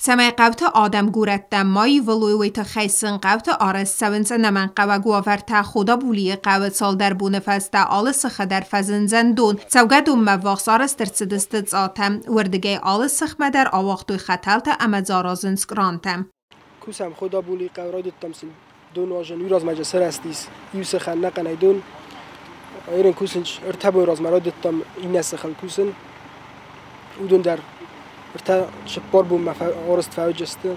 Цӕмӕй хъӕуты адӕм горӕттӕм ма ивылой, уый тыххӕй сын хъӕуты арӕзт цӕуынц ӕнӕмӕнгхъӕуӕг уавӕртӕ. Ходабулийы хъӕуы цалдӕр боны фӕстӕ алы сыхы дӕр фӕзындзӕн дон. Цӕугӕдонмӕ ввахс арӕзт ӕрцыдысты цъатӕ. Уырдыгӕй алы сыхмӕ дӕр ауагътой хӕтӕлтӕ ӕмӕ дзы аразынц кърантӕ. Кусӕм Ходабулийы хъӕу, райдыдтам сын донуазӕн. Иу размӕ сырӕзтис иу сыхӕн ӕнӕхъӕнӕй дон. Ерын кусын ӕртӕ боны размӕ райдыдтам иннӕ сыхыл кусын. Уыдон дӕр ӕртӕ цыппар бонмӕ арӕзт фӕуыдзысты.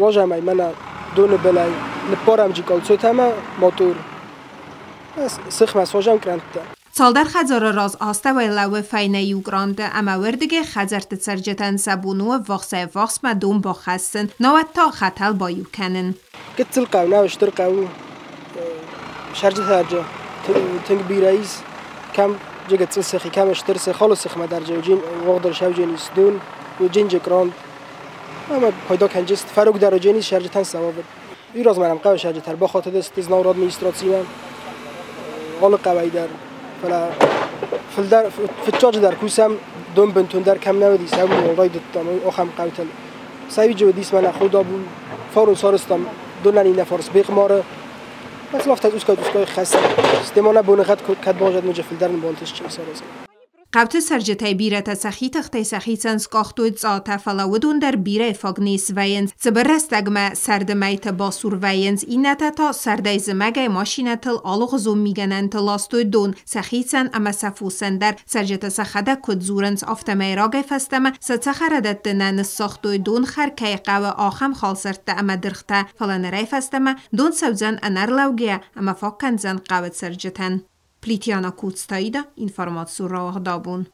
Уазӕмӕй мӕнӕ доны былӕй ныппарӕм джикъалцотӕмӕ мотор. Сыхмӕ суазӕм кърӕнттӕ. Цалдӕр хӕдзары раз астӕуӕй лӕууы фӕйнӕ иу къранты ӕмӕ уырдыгӕй хӕдзӕртты цӕрджытӕн сӕ бон у ӕввахсӕй-ӕввахсмӕ дон бахӕссын, науӕд та хӕтӕл баиу кӕнын. Гыццыл хъӕу нӕу, стыр хъӕу у. Сӕрджытӕ тынг бирӕ ис. Кӕм гыццыл сыхи, кӕм стыр сых, алы сыхмӕ дӕр уӕгъдӕр сӕвджен ис дон, джинджы кърант. Ӕмӕ пайда кӕнджыст фӕрогдӕр уыджен ис сӕрджытӕн сӕ уавӕр. Уый размӕ нӕм хъӕуы сӕрджытӕ ӕрбахатыдысты Знауыр администрацимӕ алы хъӕуӕй дӕр. Фӕлӕ фылдӕр, фыццаджыдӕр кусӕм дон бынтондӕр кӕм нӕ уыдис, уым райдыдтам ахӕм хъӕутыл. Сӕуиджы уыдис мӕнӕ Худабул, фарон сарӕзтам донӕн иннӕ фарс Бехъмары. Афтӕ цъусгай-цъусгай хӕссӕм. Стӕй ма нӕ боныгъӕд кӕд баззад ноджы фылдӕр нын бантыстджын саразын. Хъӕуты цӕрджытӕй бирӕтӕ сӕхи тыхтӕй сӕхицӕн скъахтой цъатӕ, фӕлӕ уыдон дӕр бирӕ фаг не свӕййынц. Цыбыр рӕстӕгмӕ сӕрды мӕйты басур вӕййынц, иннӕтӕ та сӕрдӕй-зымӕгӕй машинӕтыл алыгъуызон мигӕнӕнты ластой дон сӕхицӕн ӕмӕ сӕ фосӕн дӕр. Цӕрджытӕ сӕхӕдӕг куыд дзурынц, афтӕмӕй рагӕй фӕстӕмӕ сӕ цӕхӕрадӕтты нӕ ныссагътой донхӕр кӕй хъӕуы, ахӕм халсӕрттӕ ӕмӕ дыргътӕ, фӕлӕ нырӕй фӕстӕмӕ дон цӕудзӕн ӕнӕрлӕугӕйӕ ӕмӕ фаг кӕндзӕн хъӕуы цӕрджытӕн. Плитиана Куцтаида, информацион рауагъдабон.